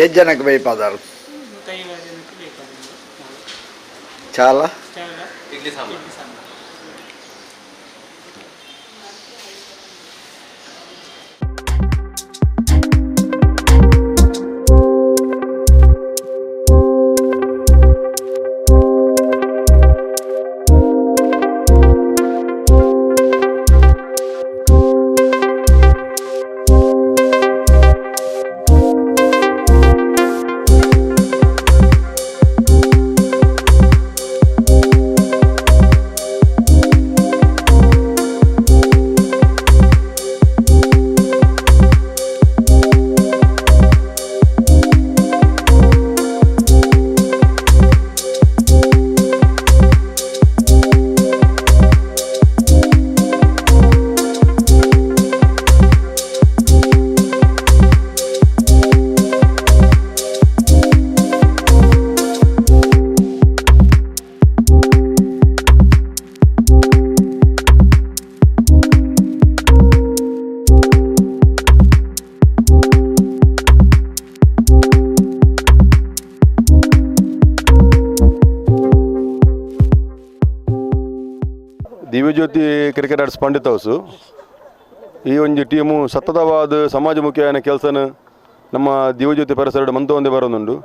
ಏತ್ ಜನಕ್ಕೆ ಬೈಪಾದಾರು? 5 ಜನಕ್ಕೆ ಬೇಕಾದ. ಚಾಲ? ಚಾಲ. ಇಡ್ಲಿ ಸಾಂಬಾರ್. ಇಡ್ಲಿ ಸಾಂಬಾರು. ದಿವ್ಯಜ್ಯೋತಿ ಕ್ರಿಕೆಟರ್ಸ್ ಪಂಡಿತ್ ಹೌಸು ಈ ಒಂಜಿ ಟೀಮು ಸತತವಾದ ಸಮಾಜಮುಖಿಯಾನ ಕೆಲಸನ ನಮ್ಮ ದಿವ್ಯಜ್ಯೋತಿ ಪರಿಸರ ಮಂತ ಒಂದೇ ಬರೋದುಂಡು.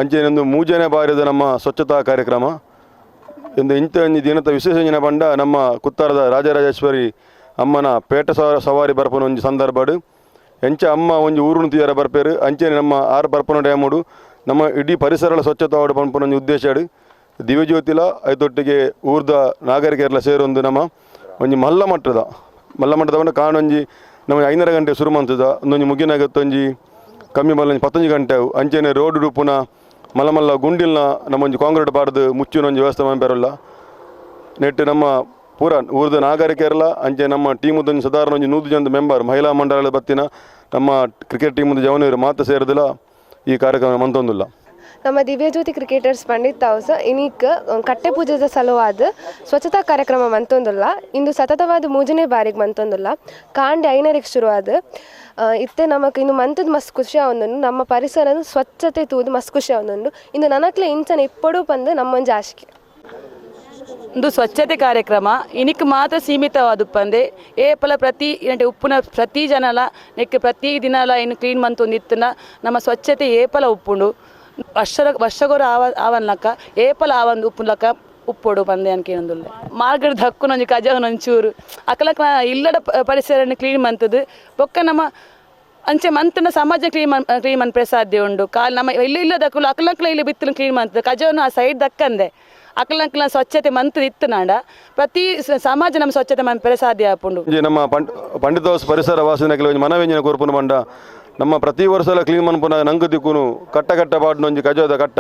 ಅಂಚೆನೊಂದು ಮೂಜನೇ ಬಾರಿದ ನಮ್ಮ ಸ್ವಚ್ಛತಾ ಕಾರ್ಯಕ್ರಮ ಇಂದು ಇಂಥ ಒಂಜಿ ದಿನದ ವಿಶೇಷ ದಿನ ಪಂಡ ನಮ್ಮ ಕುತ್ತಾರದ ರಾಜರಾಜೇಶ್ವರಿ ಅಮ್ಮನ ಪೇಟ ಸವಾರಿ ಬರ್ಪುನ ಒಂಜಿ ಸಂದರ್ಭಡು ಎಂಚ ಅಮ್ಮ ಒಂಜಿ ಊರುನು ತೀರ ಬರ್ಪೇರು. ಅಂಚೆನೆ ನಮ್ಮ ಆರು ಬರ್ಪುನ ಡ್ಯಾಮುಡು ನಮ್ಮ ಇಡೀ ಪರಿಸರಗಳ ಸ್ವಚ್ಛತಾ ಪನ್ಪುನ ಒಂಜಿ ಉದ್ದೇಶ ದಿವ್ಯಜ್ಯೋತಿಲ ಐತೊಟ್ಟಿಗೆ ಊರ್ದ ನಾಗರಿಕರೆಲ್ಲ ಸೇರೊಂದು ನಮ್ಮ ಒಂಜಿ ಮಲ್ಲ ಮಟ್ಟದ ಮಲ್ಲ ಮಟ್ಟದ ಪಂಡ ಕಾಣೊಂಜಿ ನಮ್ಮ 5:30 ಗಂಟೆ ಶುರು ಮಂತದ ಒಂದೊಂಜಿ ಮುಗಿನಾಗತ್ತೊಂಜಿ ಕಮ್ಮಿ ಮಲ್ಲ ಒಂಜಿ 10 ಗಂಟೆ ಅವು. ಅಂಚೆನೆ ರೋಡ್ ರೂಪುನ ಮಲ್ಲ ಮಲ್ಲ ಗುಂಡಿಲ್ನ ನಮ್ಮೊಂಜಿ ಕಾಂಕ್ರೀಟ್ ಬಾರ್ದು ಮುಚ್ಚಿನ ಒಂಜಿ ವ್ಯವಸ್ಥೆ ಮನ್ಪೆರಲ್ಲ ನೆಟ್ಟು ನಮ್ಮ ಪೂರ ಊರ್ದ ನಾಗರಿಕರೆಲ್ಲ ಅಂಚೆ ನಮ್ಮ ಟೀಮುದೊಂಜಿ ಸಾಧಾರಣ ಒಂಜಿ 100 ಜನದ ಮೆಂಬರ್ ಮಹಿಳಾ ಮಂಡಲದ ಬತ್ತಿನ ನಮ್ಮ ಕ್ರಿಕೆಟ್ ಟೀಮುದ ಜವನರು ಮಾತ್ರ ಸೇರಿದಿಲ್ಲ ಈ ಕಾರ್ಯಕ್ರಮ ಮಂತೊಂದಿಲ್ಲ. ನಮ್ಮ ದಿವ್ಯಜ್ಯೋತಿ ಕ್ರಿಕೆಟರ್ಸ್ ಪಂಡಿತ್ ಹೌಸ್ ಇನಿಕ್ ಕಟ್ಟೆ ಪೂಜೆದ ಸಲುವಾದ ಸ್ವಚ್ಛತಾ ಕಾರ್ಯಕ್ರಮ ಮಂತೊಂದುಲ್ಲ. ಇಂದು ಸತತವಾದ ಮೂಜನೇ ಬಾರಿಗೆ ಮಂತೊಂದುಲ್ಲ. ಕಾಂಡೆ 5:30 ಶುರುವಾದ ಇತ್ತೆ ನಮಕ್ ಇಂದು ಮಂತದ ಮಸ್ತ್ ಖುಷಿ ಆವೊಂದುಂಡು. ನಮ್ಮ ಪರಿಸರ ಸ್ವಚ್ಛತೆ ತೂದು ಮಸ್ತ್ ಖುಷಿ ಆವೊಂದುಂಡು. ಇಂದು ನನಕ್ಲೆ ಇಂಚನ ಇಪ್ಪಡು ಪಂದು ನಮ್ಮೊಂಜಿ ಆಶಿಕೆ. ಒಂದು ಸ್ವಚ್ಛತೆ ಕಾರ್ಯಕ್ರಮ ಇನಿಕ್ ಮಾತ್ರ ಸೀಮಿತವಾದುಪ್ಪಂದೆ ಏಪಲ ಪ್ರತಿ ಏನಂటే ಉಪ್ಪುನ ಪ್ರತಿ ಜನಲ ನೆಕ್ ಪ್ರತಿ ದಿನಲ ಏನು ಕ್ಲೀನ್ ಮಂತೊಂದಿತ್ತುನ ನಮ್ಮ ಸ್ವಚ್ಛತೆ ಏಪಲ ಉಪ್ಪುಂಡು. ವರ್ಷಗೊರ ಆವನ್ಲಕ್ಕ ಏಪಲ ಆವಂದು ಉಪ್ಪುಲಕ್ಕ ಉಪ್ಪೊಡು ಪಂದೆ ಅನ್ಕೇನೊಂದುಲ್ಲೆ ಮಾರ್ಗಡ್ ದಕ್ಕುನೊಂಜಿ ಕಜವನೊಂಚೂರು ಅಕಲಕ್ಕ ಇಲ್ಲದ ಪರಿಸರನ ಕ್ಲೀನ್ ಮಂತದು ಬೊಕ್ಕ ನಮ್ಮ ಅಂಚೆ ಮಂತನ ಸಮಾಜ ಕ್ಲೀನ್ ಮನ್ಪೆ ಸಾಧ್ಯ ಉಂಡು. ಕಾಲ್ ನಮ್ಮ ಇಲ್ಲ ಇಲ್ಲದಕ್ಕಲು ಅಕಲಕ್ಲ ಇಲ್ಲಿ ಬಿತ್ತಲು ಕ್ಲೀನ್ ಮಂತದ ಕಜವನ್ನು ಆ ಸೈಡ್ ದಕ್ಕಂದೆ ಅಕಲಕ್ಲ ಸ್ವಚ್ಛತೆ ಮಂತದ ಇತ್ತು ನಾಡ ಪ್ರತಿ ಸಮಾಜ ನಮ್ಮ ಸ್ವಚ್ಛತೆ ಮನ್ಪೆರೆ ಸಾಧ್ಯ ಆಪುಂಡು. ನಮ್ಮ ಪಂಡಿತ್ ಹೌಸ್ ಪರಿಸರ ವಾಸಿನ ಕೆಲವೊಂಜಿ ಮನವ್ಯಂಜನೆ ಕೊರ್ಪುನ ಪಂಡ ನಮ್ಮ ಪ್ರತಿ ವರ್ಷಲ ಕ್ಲೀನ್ ಮನ್ಪುನ ನಂಗೆ ದಿಕ್ಕುನು ಕಟ್ಟ ಕಟ್ಟ ಪಾಡ್ನೊಂಜಿ ಕಜೋದ ಕಟ್ಟ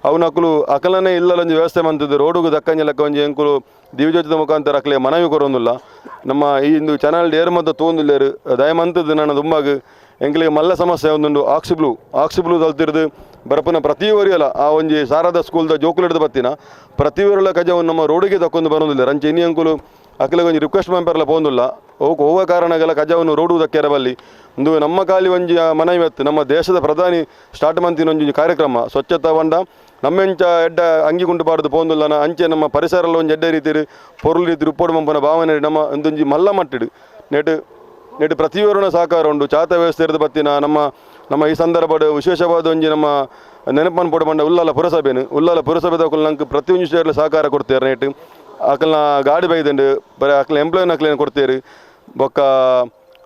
ಅವನಕ್ಕಲು ಅಕಲನೇ ಇಲ್ಲಲೊಂಜಿ ವ್ಯವಸ್ಥೆ ಮಂತದ್ದು ರೋಡುಗು ದಕ್ಕಂಜಿ ಲೆಕ್ಕ ಒಂಜಿ ಎಂಕುಲು ದಿವ್ಯಜ್ಯೋತಿದ ಮುಖಾಂತರ ಅಕ್ಲೆ ಮನವಿ ಕೊರೊಂದುಲ್ಲ. ನಮ್ಮ ಈ ಇಂದು ಚಾನಲ್ ಏರು ಮತ್ತ ತೋಂದುಲ್ಲೇರು ದಯಮಂತದ್ದು ನನ್ನ ದುಂಬಾಗ ಎಂಕಲಿಗೆ ಮಲ್ಲ ಸಮಸ್ಯೆ ಒಂದುಂಡು. ಆಕ್ಸಿಬ್ಲೂ ಆಕ್ಸಿಬ್ಲೂ ತಲ್ತಿರ್ದು ಬರಪುನ ಪ್ರತಿ ಒರಿಯಲ ಆ ಒಂಜಿ ಶಾರದಾ ಸ್ಕೂಲ್ದ ಜೋಕುಲಿಡ್ದು ಬತ್ತಿನ ಪ್ರತಿ ಒರಿಯಲ ಕಜವನ್ನು ನಮ್ಮ ರೋಡಿಗೆ ತಕ್ಕೊಂದು ಬರೋದಿಲ್ಲ. ರಂಚೆ ಇನಿ ಅಂಕುಲು ಅಕ್ಲೆಗೆ ಒಂಜಿ ರಿಕ್ವೆಸ್ಟ್ ಮಂಪೆರಲ ಪೋಂದುಲ್ಲ ಹೋಗ ಹೋಗುವ ಕಾರಣಗಳ ಕಜವನ್ನು ರೋಡು ದಕ್ಕೆರ ಬಲ್ಲಿ ಒಂದು ನಮ್ಮ ಖಾಲಿ ಒಂಜಿ ಮನವಿ ಅತ್ತು. ನಮ್ಮ ದೇಶದ ಪ್ರಧಾನಿ ಸ್ಟಾರ್ಟ್ ಮಂತಿನ ಒಂಜಿ ಕಾರ್ಯಕ್ರಮ ಸ್ವಚ್ಛತಾ ಬಂಡ ನಮ್ಮೆಂಚ ಎಡ್ಡ ಅಂಗಿ ಗುಂಡು ಬಾರ್ದು ಪೋಂದುಲ್ಲನ ಅಂಚೆ ನಮ್ಮ ಪರಿಸರ ಒಂಜಿ ಎಡ್ಡೆ ರೀತಿ ಪೊರುಳು ರೀತಿ ಉಪ್ಪೋಡು ಮಂಪನ ಭಾವನೆ ನಮ್ಮ ಒಂದೊಂಜಿ ಮಲ್ಲ ಮಟ್ಟಿಡು ನೆಟ್ ನೆಟ್ ಪ್ರತಿಯೊಬ್ಬರನ್ನ ಸಹಕಾರ ಉಂಡು ಚಾತ ವ್ಯವಸ್ಥೆ ಇರೋದು ಬತ್ತಿನ ನಮ್ಮ ನಮ್ಮ ಈ ಸಂದರ್ಭದ ವಿಶೇಷವಾದ ಒಂಜಿ ನಮ್ಮ ನೆನಪನ್ನು ಪೋಡು ಬಂಡ ಉಲ್ಲಾಲ ಪುರಸಭೆನು ಉಲ್ಲಾಲ ಪುರಸಭೆದ ನಂಗೆ ಪ್ರತಿಯೊಂದು ವಿಷಯದಲ್ಲಿ ಸಹಕಾರ ಕೊಡ್ತಾರೆ. ನೆಟ್ ಅಕಲ್ನ ಗಾಡಿ ಬೈದಂಡು ಬರೀ ಅಕ್ಲ ಎಂಪ್ಲಾಯ್ನ ಅಕ್ಲೇನು ಕೊಡ್ತೀರಿ ಬೊಕ್ಕ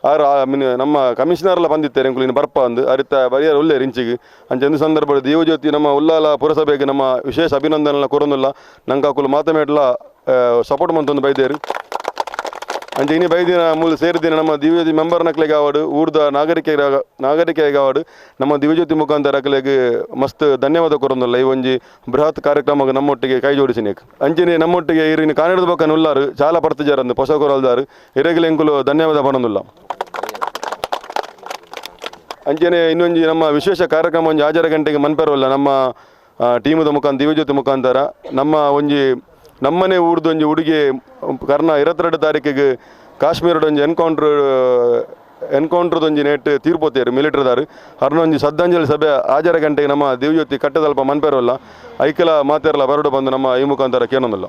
ಆರು ಮೀನ್ ನಮ್ಮ ಕಮಿಷನರ್ಲ ಬಂದಿತ್ತಾರೆ ಎಂಕುಲು ಬರ್ಪ ಅಂದು ಅರಿತ ಬರಿಯಾರ ಉಲ್ಲೇರು ಇಂಚಿಗೆ ಅಂಚೆ ಒಂದು ಸಂದರ್ಭ ದೇವಜ್ಯೋತಿ ನಮ್ಮ ಉಲ್ಲಾಲ ಪುರಸಭೆಗೆ ನಮ್ಮ ವಿಶೇಷ ಅಭಿನಂದನೆಲ್ಲ ಕೊರೊಂದುಲ್ಲ ನಂಗೆ ಅಕುಲು ಮಾತಮೇಟ್ಲ ಸಪೋರ್ಟ್ ಮಂತೊಂದು ಬೈದೇರು. ಅಂಚೆ ಇನಿ ಬೈದಿನ ಮೂಲ ಸೇರಿದಿನ ನಮ್ಮ ದಿವ್ಯಜ್ಯೋತಿ ಮೆಂಬರ್ ನಕ್ಲೆಗೆ ಆವಡು ಊರ್ದ ನಾಗರಿಕರಿಗೆ ಆವಡು ನಮ್ಮ ದಿವ್ಯಜ್ಯೋತಿ ಮುಖಾಂತರ ಅಕ್ಲೆಗೆ ಮಸ್ತ್ ಧನ್ಯವಾದ ಕೊರೊಂದುಲ್ಲ ಈ ಒಂಜಿ ಬೃಹತ್ ಕಾರ್ಯಕ್ರಮಕ್ಕೆ ನಮ್ಮೊಟ್ಟಿಗೆ ಕೈ ಜೋಡಿಸಿನೇಕ್. ಅಂಚೆನೆ ನಮ್ಮೊಟ್ಟಿಗೆ ಇರಿನ ಕಾನಿಡದ ಬೊಕ್ಕ ಉಲ್ಲಾರು ಚಾಲ ಪಡ್ತಿಜಾರಂದು ಪೊಸ ಕೊರಲ್ದಾರು ಇರೆಗಲೆ ಎಂಕುಲು ಧನ್ಯವಾದ ಪಡೊಂದುಲ್ಲ. ಅಂಚೆನೆ ಇನ್ನೊಂಜಿ ನಮ್ಮ ವಿಶೇಷ ಕಾರ್ಯಕ್ರಮ ಒಂಜಿ 6:30 ಗಂಟೆಗೆ ಮನ್ಪೆರವಲ್ಲ ನಮ್ಮ ಟೀಮದ ಮುಖಾಂತರ ದಿವ್ಯಜ್ಯೋತಿ ಮುಖಾಂತರ ನಮ್ಮ ಒಂಜಿ ನಮ್ಮನೆ ಊರ್ದು ಒಂಜಿ ಹುಡುಗಿ ಕರ್ನ 22 ತಾರೀಕಿಗೆ ಕಾಶ್ಮೀರದ ಒಂಜಿ ಎನ್ಕೌಂಟ್ರ್ ಎನ್ಕೌಂಟರ್ ಒಂಜಿ ನೆಟ್ ತೀರ್ಪೋತೇರು ಮಿಲಿಟರಿದಾರು ಅರ್ನೊಂಜಿ ಶ್ರದ್ಧಾಂಜಲಿ ಸಭೆ 6:30 ಗಂಟೆಗೆ ನಮ್ಮ ದೇವಜ್ಯೋತಿ ಕಟ್ಟದಲ್ಪ ಮನ್ಪೆರಲ್ಲ ಐಕಲ ಮಾತೆರ್ಲ ಬರಡು ಬಂದು ನಮ್ಮ ಈ ಮುಖಾಂತರ ಕೇನೊಂದಿಲ್ಲ.